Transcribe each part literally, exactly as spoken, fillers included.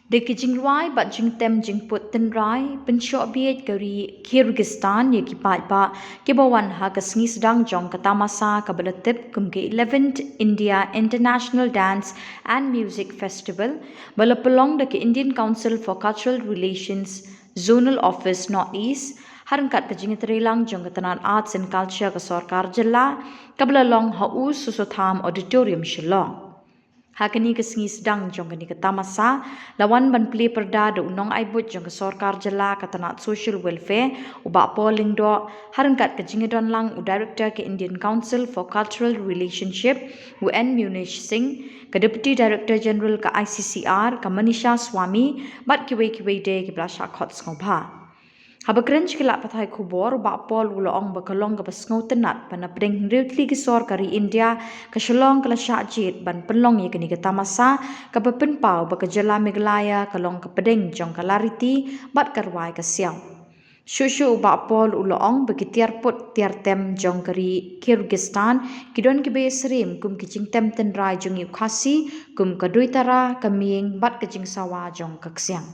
Da ki jingrwai bad jingtem jingput tynrai, pynshoh bieit ka ri Kyrgyzstan ïa ki paidbah kiba wan ha ka sngi sdang jong ka tamasa kaba la tip kum ka eleventh India International Dance and Music Festival, ba la pynlong da ka Indian Council for Cultural Relations Zonal Office North East, ha ryngkat ka jingïatreilang jong ka tnat Arts and Culture ka sorkar jylla, kaba la long ha U Soso Tham Auditorium, Shillong. Ha kane ka sngi sdang jong kane ka tamasa, la wan ban plie pyrda da u nongaibud jong ka sorkar jylla ka tnat Social Welfare, u Bah Paul Lyngdoh, ha ryngkat ka jingïadonlang u Director ka Indian Council for Cultural Relationship, u N Munish Singh, ka Deputy Director General ka I C C R, ka Manisha Swami, bad kiwei kiwei de kiba la shah khot sngewbha. Haba kren sha ki lad pathai khubor, u Bah Paul u la ong ba ka long kaba sngewtynnat ba na pdeng hynriew tylli ki sor ka ri India, ka Shillong ka la shah jied ban pynlong ïa kane ka tamasa, kaba pynpaw ba ka jylla Meghalaya ka long ka pdeng jong ka lariti bad ka rwai ka siaw. Shuh shuh u Bah Paul u la ong ba ki tiar put tiar tem jong ka ri Kyrgyzstan ki don kiba ïasyriem kum ki jingtem tynrai jong ngi u Khasi, kum ka duitara, ka mieng bad ka jingsawa jong ka ksiang.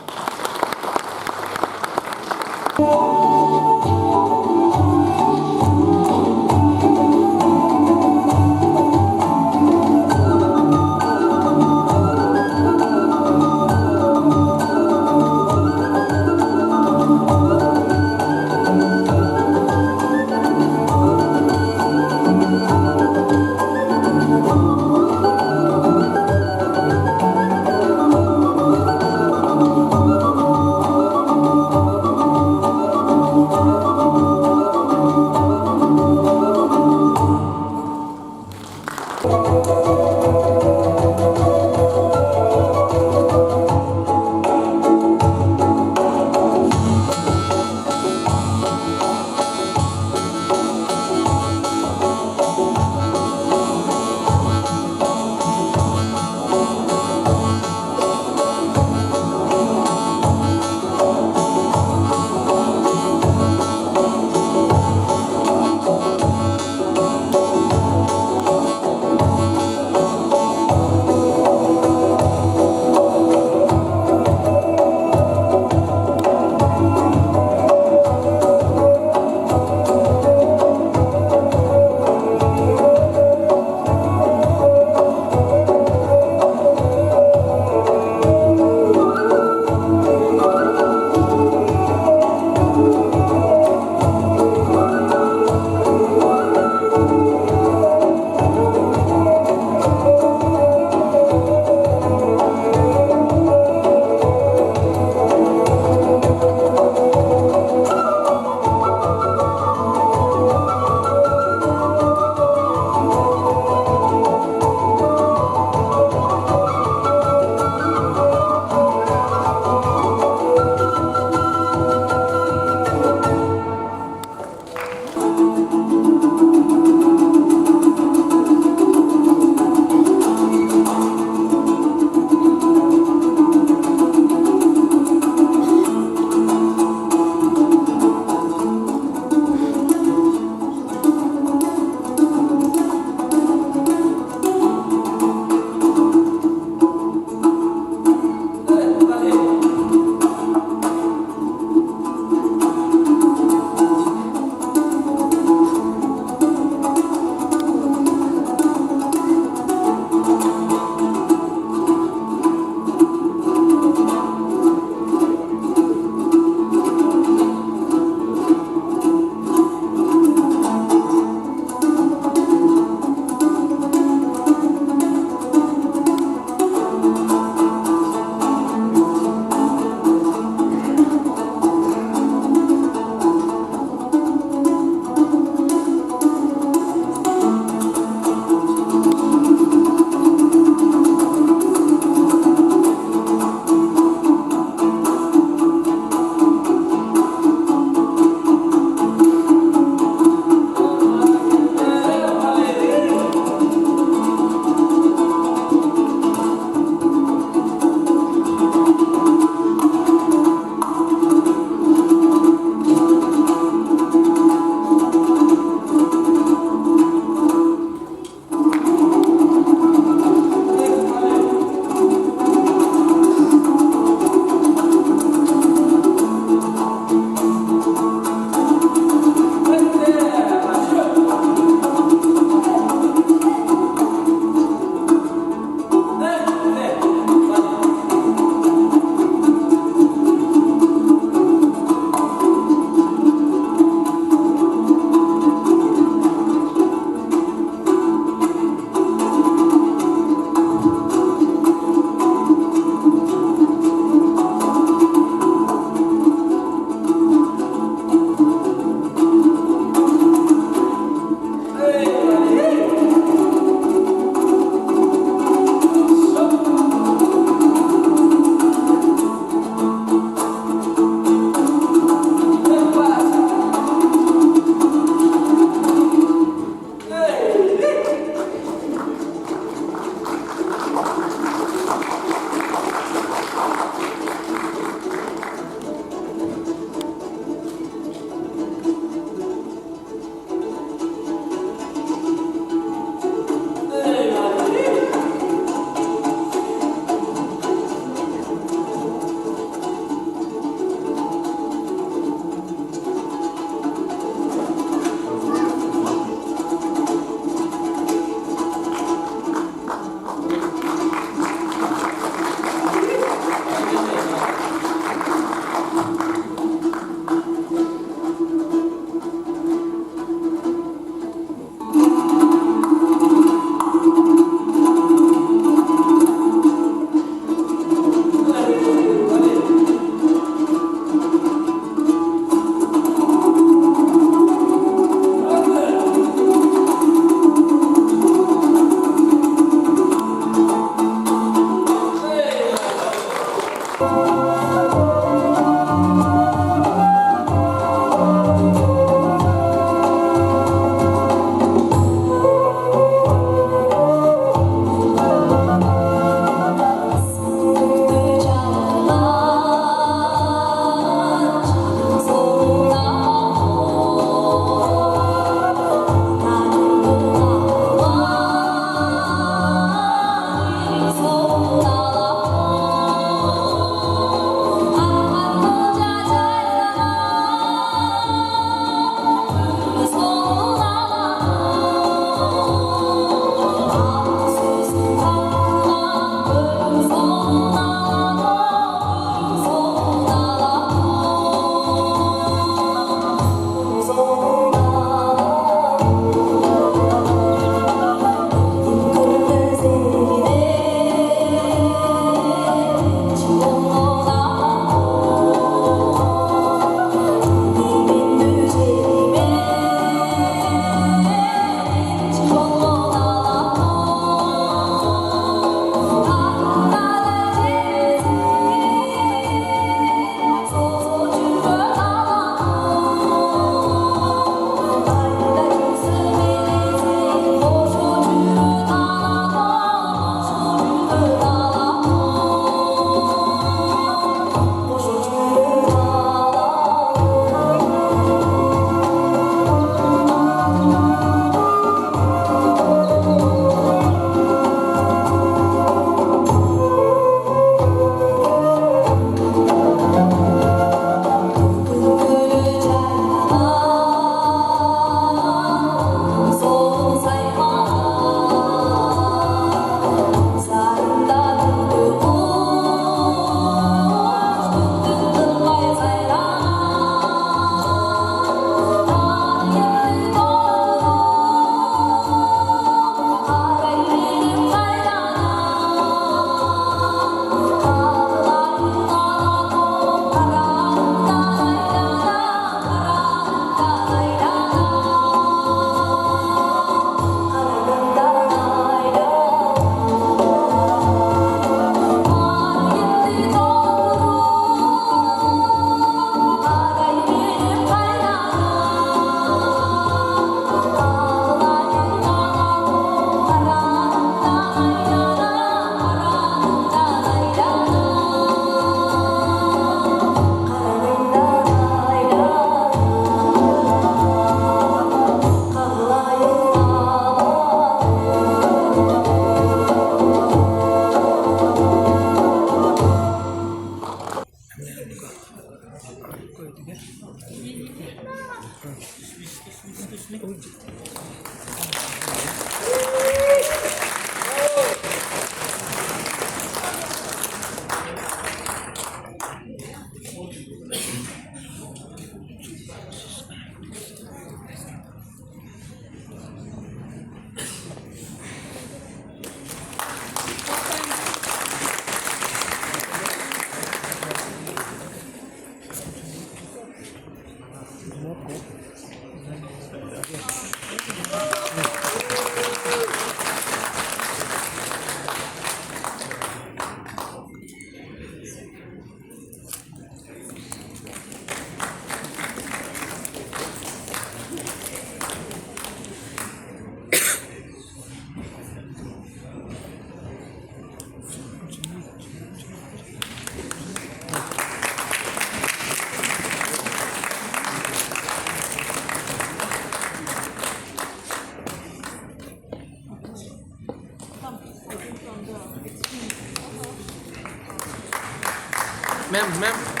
Ma'am, ma'am.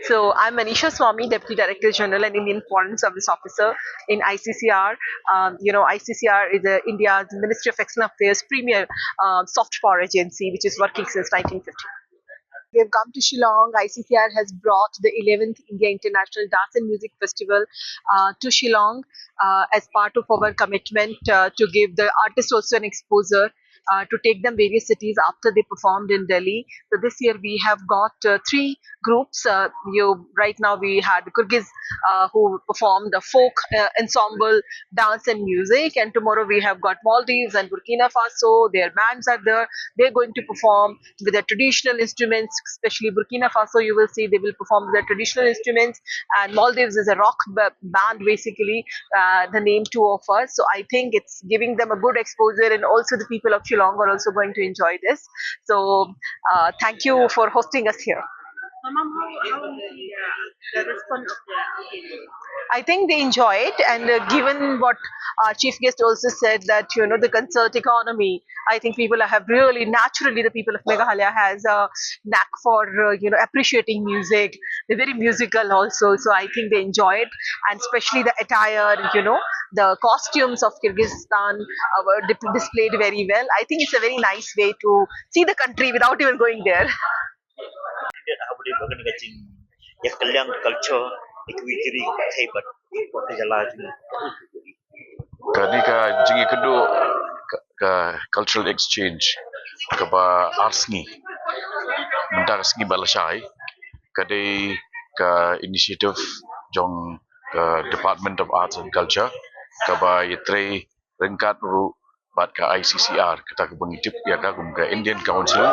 So I'm Manisha Swami, Deputy Director General and Indian Foreign Service Officer in I C C R. Um, you know, I C C R is uh, India's Ministry of External Affairs premier uh, soft power agency, which is working since nineteen fifty. We have come to Shillong. I C C R has brought the eleventh India International Dance and Music Festival uh, to Shillong uh, as part of our commitment uh, to give the artists also an exposure uh, to take them various cities after they performed in Delhi. So this year we have got uh, three groups. Uh, you right now we had Kyrgyz uh, who performed the folk uh, ensemble dance and music, and tomorrow we have got Maldives and Burkina Faso. Their bands are there. They're going to perform with their traditional instruments, especially Burkina Faso. You will see they will perform with their traditional instruments, and Maldives is a rock b- band basically. Uh, the name too of us. So I think it's giving them a good exposure, and also the people of Shillong are also going to enjoy this. So uh, thank you for hosting us here. Ma'am, how, how the, uh, the response of the audience? I think they enjoy it, and uh, given what our chief guest also said, that you know the concert economy, I think people have really naturally, the people of Meghalaya has a knack for uh, you know appreciating music. They're very musical also, so I think they enjoy it, and especially the attire, you know, the costumes of Kyrgyzstan uh, were dip- displayed very well. I think it's a very nice way to see the country without even going there. Ïa ka liang culture ïa kiwei ki ri kiba thei bad kiba thei jala jong. Kane ka jingïakynduh ka, ka cultural exchange kaba ar sngi, mynta ka sngi ba lashai, ka dei ka initiative jong ka Department of Arts and Culture kaba ïatrei ryngkat ruh bad ka I C C R, kata kaba ngi tip ïa ka kum ka Indian Council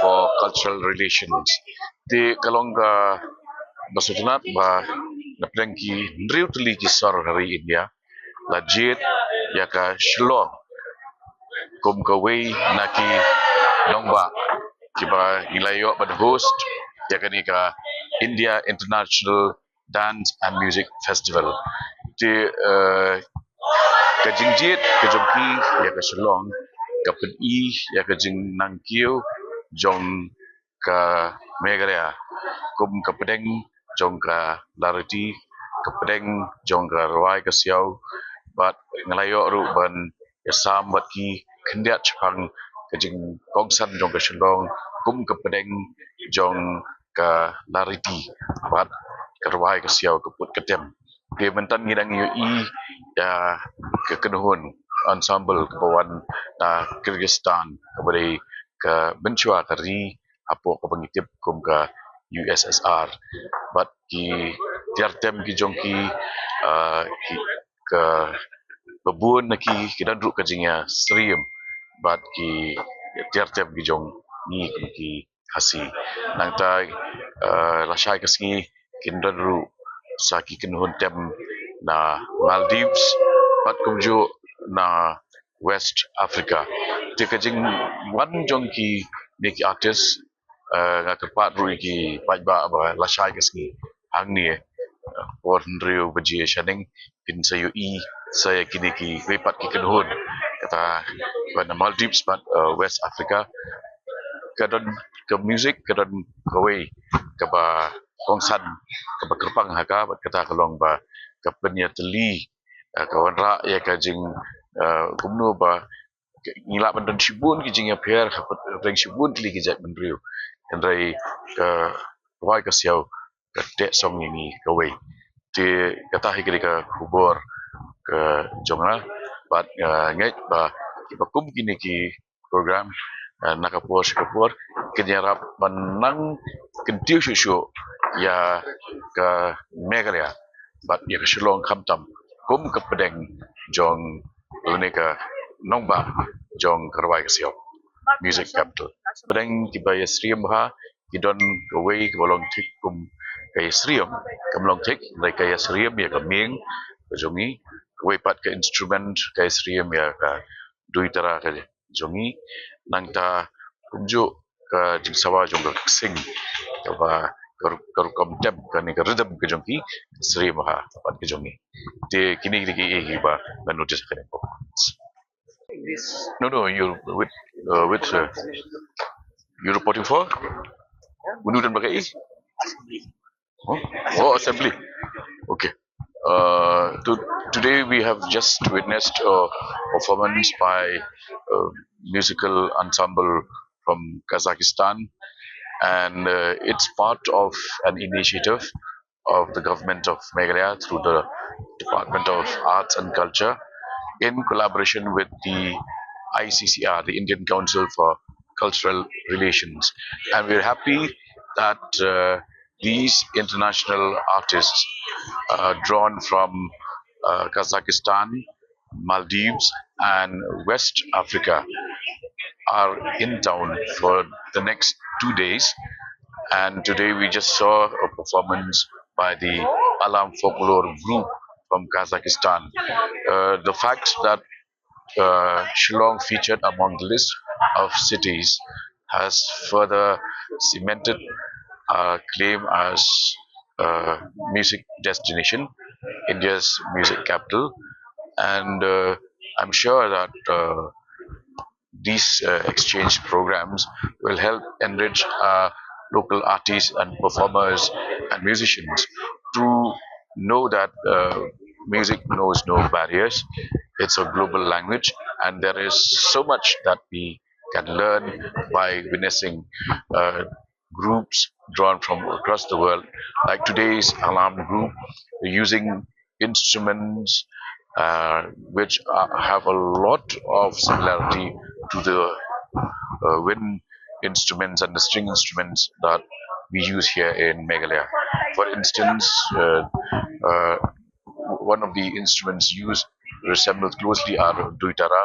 for Cultural Relations. Te ka long kaba sngewtynnat ba na pdeng ki hynriew tylli ki sor ha ri India la jied ïa ka Shillong kum kawei na ki nongbah kiba ngi la ïoh ban host ïa kane ka India International Dance and Music Festival. Te uh, ka jingjied ka jong ki ïa ka Shillong ka pyni ïa ka jingnangkiew jong ka Meghalaya kum ka pdeng jong ka lariti, ka pdeng jong ka rwai ka siaw, bad nga la ïoh ruh ban ïasam bad ki khyndiat shaphang ka jingkongsan jong ka Shillong kum ka pdeng jong ka lariti bad ka rwai ka siaw ka put ka tem. Te mynta ngi dang ïohi ïa ka kynhun ensemble kaba wan na Kyrgyzstan kaba dei ka mynshuwa ka ri hapoh kaba ngi tip kum ka U S S R. Bad ki tiar tem ki jong ki, uh, ki ka babun na ki ki don ruh ka jingïasyriem bad ki tiar tem ki jong ngi kum ki Khasi. Nangta uh, lashai ka sngi kin don ruh sa ki kynhun tem na Maldives bad kumjuh na West Africa. Te ka jingwan jong kine ki artist uh, nga kyrpad ruh ïa ki paidbah ba lashai ka sngi hangne uh, por hynriew baje shaneng kin sa ïohi sa ïa kine kiwei pat ki kynhun kata ba na Maldives bad uh, West Africa. Ka don ka music ka don kawei kaba kongsan kaba kyrpang ha ka bad kata ka long ba ka pynïatylli uh, ka wanrah ïa ka jing uh, kumno ba ngi lah ban don shibun ki jingïapher hapdeng shibun tylli ki jaitbynriew. Hynrei ka rwai ka siaw ka teh song ïa ngi kawei. Te kata hi ka dei ka khubor ka jong nga bad nga ngeit ba kiba kum kine ki program uh, na ka por sha ka por kin ïarap ban nang kyntiew shuh shuh ïa ka Meghalaya bad ïa ka Shillong khamtam kum ka pdeng jong lane ka nongbah jong ka rwai ka siaw, music capital. Pdeng kiba ïasyriem bha ki don kawei kaba long thik kum ka ïasyriem, kam long thik, hynrei ka ïasyriem ïa ka mieng ka jong ngi, kawei pat ka instrument ka ïasyriem ïa ka duitara ka jong ngi, nangta kumjuh ka jingsawa jong ka ksing kaba ka ru- ka rukom tem kane ka rhythm ka jong ki syriem bha pat ka jong ngi. Te kine ki dei kiei kiba ngan notice kane ko. No, no, you're with uh, with uh, you're reporting for? Unu dan ba kaei? Oh, oh, assembly. Okay. Uh, to, today we have just witnessed a performance by a musical ensemble from Kazakhstan, and uh, it's part of an initiative of the government of Meghalaya through the Department of Arts and Culture in collaboration with the I C C R, the Indian Council for Cultural Relations. And we're happy that uh, these international artists, uh, drawn from uh, Kazakhstan, Maldives, and West Africa, are in town for the next two days. And today we just saw a performance by the Alam Folklore Group from Kazakhstan. Uh, the fact that uh, Shillong featured among the list of cities has further cemented our claim as a music destination, India's music capital. And uh, I'm sure that uh, these uh, exchange programs will help enrich our local artists and performers and musicians to know that uh, music knows no barriers. It's a global language, and there is so much that we can learn by witnessing uh, groups drawn from across the world. Like today's Alam group, using instruments uh, which are, have a lot of similarity to the uh, wind instruments and the string instruments that we use here in Meghalaya. For instance, uh, uh, one of the instruments used resembles closely our duitara,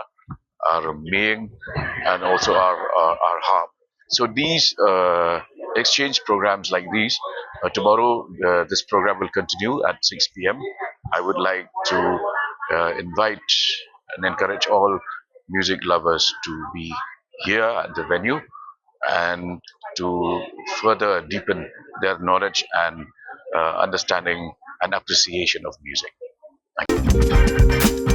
our meng, and also our, our, our harp. So these uh, exchange programs like these, uh, tomorrow uh, this program will continue at six p m. I would like to uh, invite and encourage all music lovers to be here at the venue and to further deepen their knowledge and uh, understanding and appreciation of music. Thank you.